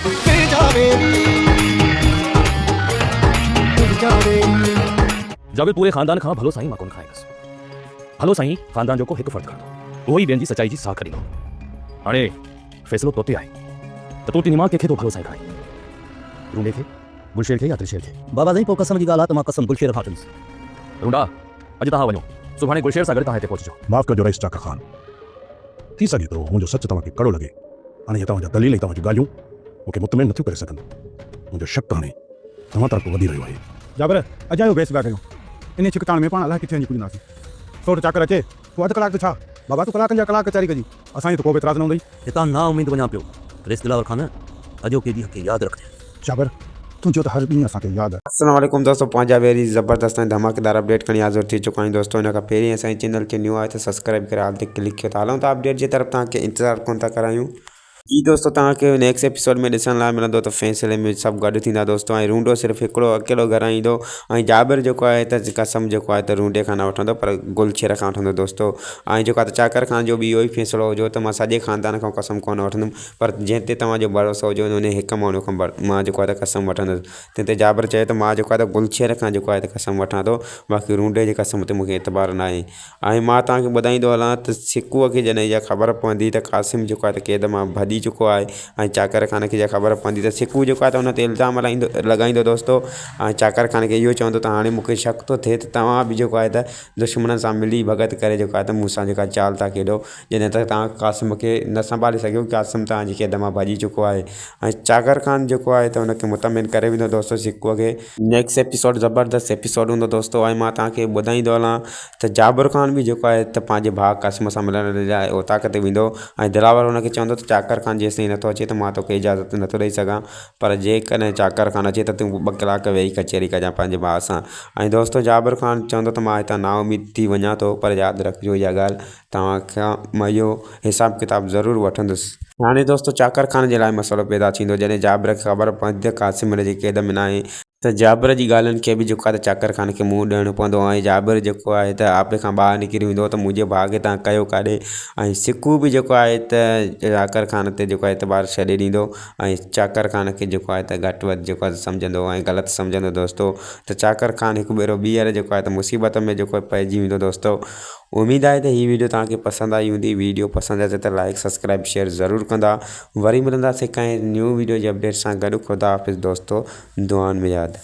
تنهنجا ويري تنهنجا ويري. جابر پوري خاندان کان ڀلو سائين مان ڪونه کڻائيندس. ڀلو سائين خاندان جو ڪو هڪ فرد کڻندو. اهو ئي ٻين جي سچائي جي ساک ڏيندو. هاڻي فيصلو توتي آهي ته تون ٽنهي مان ڪنهن کي ٿو ڀلو سائين کڻائين. رونڊي کي، گلشير کي يا دلشير کي؟ بابا سائين پوء قسم جي ڳالهه آ ته مان قسم گلشير کان وٺندس. رونڊا، اڄ توهان وڃو. سڀاڻي گلشير سان گڏ توهان هتي پهچجو. معاف ڪجو رئيس چاڪر خان. ٿي سگهي ٿو منهنجو سچ توهان کي ڪڙو لڳي. هاڻي اهي توهان جا دليل ۽ توهان جون ڳالهيون مون کي مطمئن نٿيون ڪري سگهن. منهنجو شڪ هاڻي توهان طرف وڌي رهيو آهي. جابر، اجايو بحث پيا ڪريون. انهيء ڇڪتاڻ ۾ پاڻ الائي ڪٿي وڃي پڄنداسين. سوٽ چاڪر اچي، تون اڌ ڪلاڪ ته ڇا، بابا تون ڪلاڪن جا ڪلاڪ ڪچهري ڪجي، اسان جو ته ڪو به اعتراض نه هوندئي. هتان نااميد وڃان پيو. رئيس دلاور خان، اڄوڪي ڏينهن کي ياد رکجانء. جابر، تنهنجو ته هر ڏينهن اسان کي ياد. السلام عليڪم دوستو پنهنجا ويري زبردست ۽ ڌماڪيدار اپڊيٽ کڻي حاضر ٿي چڪا آهيون دوستو ان کان پهرين اسان جي چينل کي نيو آهي ته سبسڪرائب ڪري آل تي ڪلڪ ڪيو ته هلون ٿا اپڊيٽ جي طرف توهان کي انتظار ڪون ٿا ڪرايون. جي دوستو توهان کي نيڪسٽ ايپيسوڊ ۾ ڏسڻ لاء ملندو ته فيصلي ۾ سڀ گڏ ٿيندا دوستو ۽ رونڊو صرف هڪڙو اڪيلو گهران ايندو ۽ جابر جيڪو آهي ته قسم جيڪو آهي ته رونڊي کان نه وٺندو پر گل شير کان وٺندو دوستو ۽ جيڪو آهي ته چاڪر خان جو به اهو ئي فيصلو هجو ته مان سڄي خاندان کان قسم ڪونه وٺندم پر جنهن تي توهان جو ڀروسو هجي انهي هڪ ماڻهو کان مان جيڪو آهي ته قسم وٺندس تنهن تي جابر چيو ته مان جيڪو آهي ته گلشير کان جيڪو آهي ته قسم وٺان ٿو باقي رونڊي جي قسم تي مون کي اعتبار ناهي ۽ مان توهان کي ٻڌائيندو هلان ته سڪوء کي جڏهن اها خبر پوندي ته قاسم جيڪو آهي ته قيد مان ڀڄي چڪو آهي ۽ چاڪر خان کي اها خبر پوندي ته سڪو جيڪو آهي ته ان تي الزام لائيندو لڳائيندو دوستو ۽ چاڪر خان کي اهو چوندو ته هاڻي مون کي شڪ ٿو ٿئي ته توهان به جيڪو آهي ته دشمنن سان ملي ڀڳت ڪري جيڪو آهي ته مون سان جيڪا چال ٿا کيڏو جڏهن ته توهان قاسم کي نه سنڀالي سگهيو، قاسم توهان جي قيد مان ڀڄي چڪو آهي ۽ چاڪر خان جيڪو آهي ته ان کي مطمئن ڪري ويندو دوستو سڪوء کي. نيڪسٽ ايپيسوڊ زبردست ايپيسوڊ هوندو دوستو ۽ مان توهان کي ٻڌائيندو هلان ته جابر خان به جيڪو آهي ته پنهنجي ڀاء قاسم سان ملڻ جي لاء اوطاق تي ويندو ۽ دلاور ان کي چوندو ته چاڪر خان جيستائين نٿو اچي ته مان توکي اجازت نٿو ڏئي سگهان پر جيڪڏهن چاڪر خان اچي ته تون ٻه ڪلاڪ ويهي ڪچهري ڪجان پنهنجي ڀاء سان ۽ دوستو جابر خان چوندو ته مان هتان نااميد ٿي وڃان ٿو پر ياد رکجو اها ڳالهه توهان کان مان اهو حساب ڪتاب ضرور وٺندس. هاڻي دوستو چاڪر خان جي لاء مسئلو پيدا ٿيندو جڏهن جابر کي خبر پوندي ته قاسم هن جي قيد ۾ ناهي، ته جابر جي ڳالهين کي به جيڪو آهي ته چاڪر خان کي منهن ڏيڻو پوندو ۽ جابر جيڪو آهي ته آپي کان ٻاهر نڪري ويندو ته منهنجي ڀاء کي توهان ڪيو ڪاڏي ۽ سڪو به جيڪو آهي ته چاڪر خان تي جيڪو آهي اعتبار ڇڏي ڏيندو ۽ چاڪر خان کي جيڪو آهي ته گهٽ وڌ جيڪو آهي سمجهندو ۽ غلط سمجهندو دوستو ته چاڪر خان هڪ ڀيرو ٻيهر جيڪو آهي ته مصيبت ۾ جيڪو پئجي ويندو دوستو. اميد آهي ته هي ويڊيو توهان کي پسند آئي هوندي ويڊيو پسند اچي ته لائڪ سبسڪرائب شيئر ضرور ڪندا وري ملنداسين ڪنهن نيو ويڊيو جي اپڊيٽ سان گڏ خدا حافظ دوستو دعائن ۾ ياد.